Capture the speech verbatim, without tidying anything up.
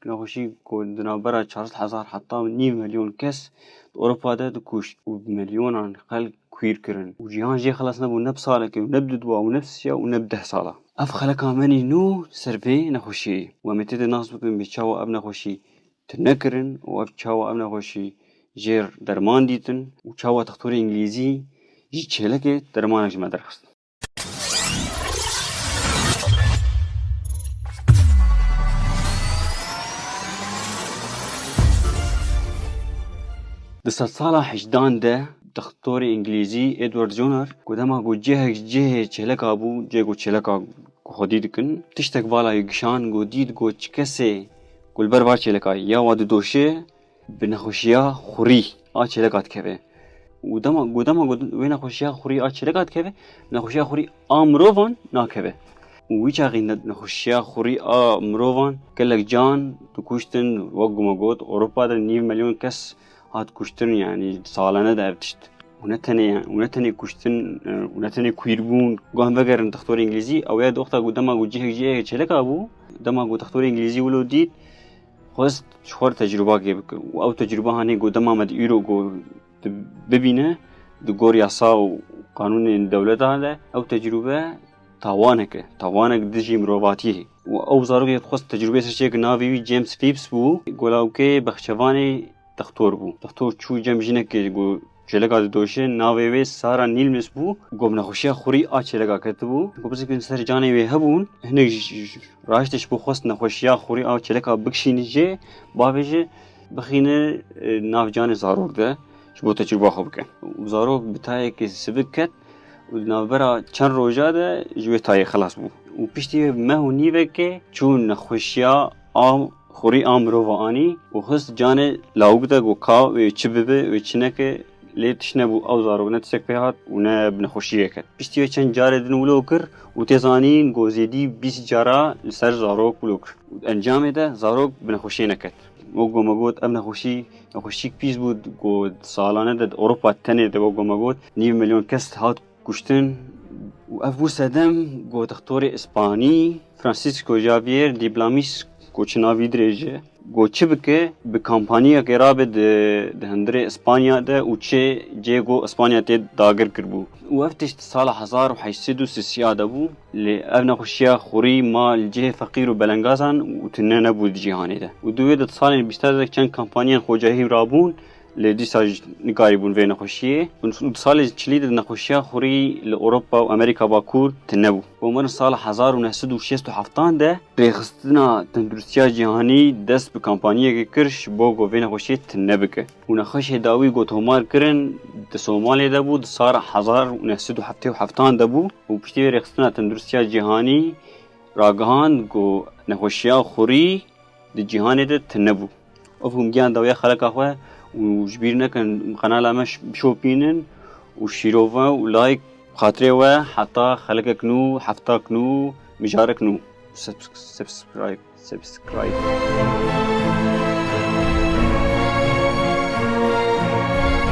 nexweşî ku di navbera çar sed hezar heta nîv milyon kes di Ewropa de dikuşt û bi milyonan xelk kwîr kirin û cîhan jê xilas nebû, ne bi salekê û ne bi dudwa û ne bi sisiya û ne bi deh sala. Ev xeleka me nî nû ser vê nexweşiyê û em ê tê de nas bikin bê çawa ev nexweşî tune kirin û ev çawa ev nexweşî jêr derman dîtin û çawa textorê îngilîzî ji çêlekê dermanek ji me derxist. Di sedsala hejdan de dextorê îngilîzî Edward Jenner, ku dema ku cihek ji cihê çêleka bû, cihê ku çêleka ku xwedî dikin, tiştek vala wî gişan, ku dît ku çi kesê ku li ber va çêleka ya wa didoşe, bi nexweşiya xurî a çêleka dikeve. Û dema, ku dema ku wê nexweşiya xurî a çêleka dikeve, nexweşiya xurî a mirovan nakeve. Û wî çaxî ne-, nexweşiya xurî a mirovan gelek can dikuştin, wek ku me got, Ewropa de nîv milyon kes hat kuştin, yanî salane de ev tişt. Û ne tenê, û ne tenê kuştin, e, û ne tenê kwîrbûn. Guh vegerin textorê îngilîzî, ew ya di wexta ku dema ku cihek cihê çêleka bû, dema ku textorê îngilîzî wilo dît, xwest ji xwe re tecrûbakê bike. Û ew tecrûba hanê ku dema me di îro ku tu bibîne, di gor yasa û qanûnên dewleta de, ew tecrûbe tawanek e, tawanek dijî mirovatiyê. Û ew zarokê xwest tecrûbeyê ser çêke, navê wî James Phipps bû, ku lawikê bexçevanê dextor bû. Dextor çû cem jinekê ku çêleka didoşe, navê wê Sarah Nilmes bû, ku bi nexweşiya xurî a çêleka ketibû. Ku pirsên ser canê wê hebûn, hinek ji, ji, raşte ji bo xwest nexweşiya xurî a çêleka bikişîne jê, bavêje bixîne, e, nav canê zarok de, ji bo tecrûba xwe bike. Û zarok bi tayekê sivik ket û di navbera çend roja de ji wê tayê xilas bû. Û piştî meh û nîvekê çû nexweşiya a xurî a mirova anî û xist canê lawik de, got ka wê çi bibe, wê çi neke, lê tişt nebû, ew zarok ne tiştek pê hat û ne bi nexweşiyê ket. Piştî wê çend carê din wilo kir û tê zanîn, got zêdî bîst cara li ser zarok wilo kir. Û encamê de zarok bi nexweşiyê neket. Wek ku me got, ev nexweşî, nexweşîk pîs bû, got salane de di Ewropa tenê de, wek ku me got, nîv milyon kes hat kuştin û ev bû sedem ku dextorê Îspanî Francisco Javier de Blamis, ku çi navî dirêj e, ku çi bike, bi kampanyayekê rabe di, di hundirê Îspanya de û çi cê ku Îspanya tê dagir kiribû. Û ev tişt sala hezar û heşt sed û sî de bû. Lê ev nexweşiya xurî ma li cihê feqîr û belengazan û tune nebû di cîhanê de. Û di wê de di salên bîsta de çend kampanyayên xwecihî rabûn, lê dîsa jî nikarîbûn vê nexweşiyê. Û di salê çilî de nexweşiya xurî li Ewropa û Amerîka Bakur tune bû. Û mirin sala hezar û neh sed û şêst û heft de rêxistina tenduristiya cîhanî dest bi kampanyayekê kir ji bo ku vê nexweşiyê tune bike. Û nexweşê dawî ku tomar kirin di Somalê de bû, di sala hezar û neh sed û heftê û heft de bû û piştî vê rêxistina tenduristiya cîhanî ragihand ku nexweşiya xurî di cîhanê de tune bû. Ev hûn giyan dawiya xeleka xwe û ji bîr nekin qenala me ş-, bişopînin û şîrove û like xatirê we heta xelekek nû, heftak nû, mijarek nû. Subs-, subscribe, subscribe.